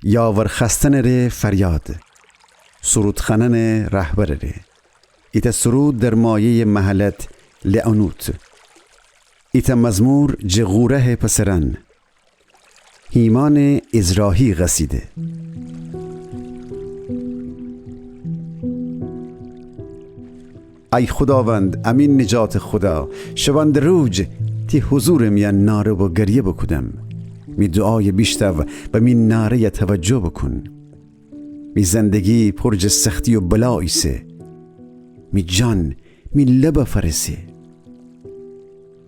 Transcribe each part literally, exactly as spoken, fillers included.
یاور خوأستنٚ ره فریاد. سرود خوأننٚ رهبرٚ ره. ایتأ سرود در مایه‌یٚ محلت لعنوت. ایتأ مزمور جٚه قورحٚ پسرأن. هیمانٚ عذراهی قصیده. ای خوداوند، امی نجاتٚ خودا، شبانده روج تی حضورٚ میأن ناره و گریه بوکودم. می دوعایَ بیشتاو و می ناره‌یَ توجه بوکون. می زندگی پر جٚه سختی و بلا ایسه. می جان می لبَ فأرسه.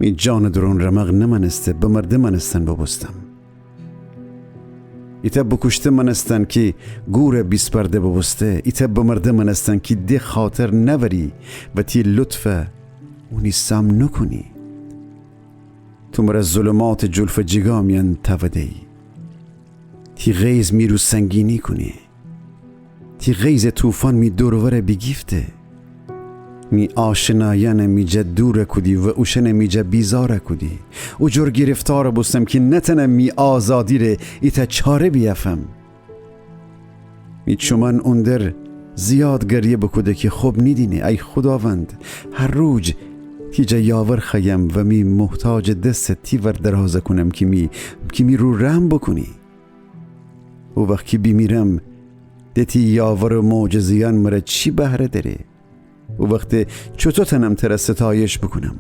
می جانٚ دورون رمق نمأنسته بمرده مأنستن بوبوستم. ایتأ بوکوشته مأنستن کی گورَ بیسپرده بوبوسته، ایتأ بمرده مأنستن کی ده خاطر نأوری و تی لطفَ اونی سام نوکونی. تو مرَ ظلماتٚ جلفٚ جیگا میأن تأوده‌یی. تی غیظ می رو سنگینی کونه. تی غیظٚ طوفان می دور و ورَ بیگیفته. می آشنایأنَ می جا دورَ کودی و اوشأنَ می جا بیزارَ کودی. او جور گرفتارَ بوستم کی نتأنم می آزادی ره ایتأ چاره بیأفم. می چومأن اوندر زیاد گریه بوکوده کی خب نیدینه. ای خوداوند، هر روج تی جا یاور خوأیم و می محتاجٚ دسَ تی ور درازَ کونم کی می، کی می رو رحم بوکونی. او وخت کی بیمیرم، ده تی یاور و معجزه‌یأن مرَ چی بهره دأره؟ او وخت چوطو تأنم ترَ ستایش بوکونم؟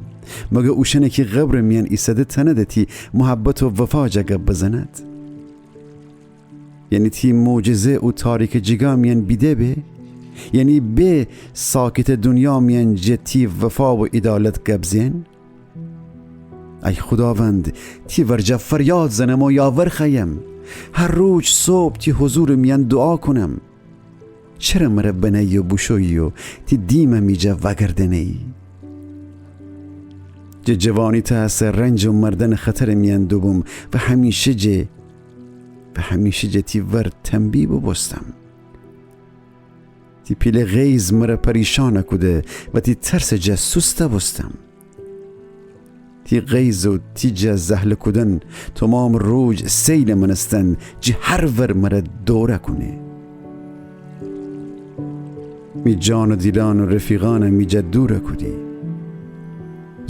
مگر اوشأنی کی قبرٚ میأن ایسأده تأنده تی محبت و وفا جا گب بزند؟ یعنی تی معجزه او تاریکٚ جیگا میأن بیده به؟ یعنی به ساکتٚ دونیا میأن جٚه تی وفا و عیدالت گب زئن؟ ای خوداوند، تی ورجه فریاد زنم و یاور خوأیم. هر روج صبح تی حضورٚ میأن دوعا کونم. چره مرَ بنه‌یی و بوشویی و تی دیمَ می جا وأگردنه‌یی؟ جٚه جوانی تأ اسه رنج و مردنٚ خطرٚ میأن دوبوم و همیشه جٚه، و همیشه جٚه تی ور تنبیه بوبوستم. تی پیلٚ غیظ مرَ پریشانَ کوده و تی ترسٚ جا سوستَ بوستم. تی غیظ و تی جا زهله کودن تومامٚ روج سیلٚ مأنستن جٚه هر ور مرَ دورَ کونه. می جان و دیلأن و رفیقأنَ می جا دورَ کودی.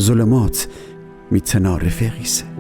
ظلمات می تنها رفیق ایسه.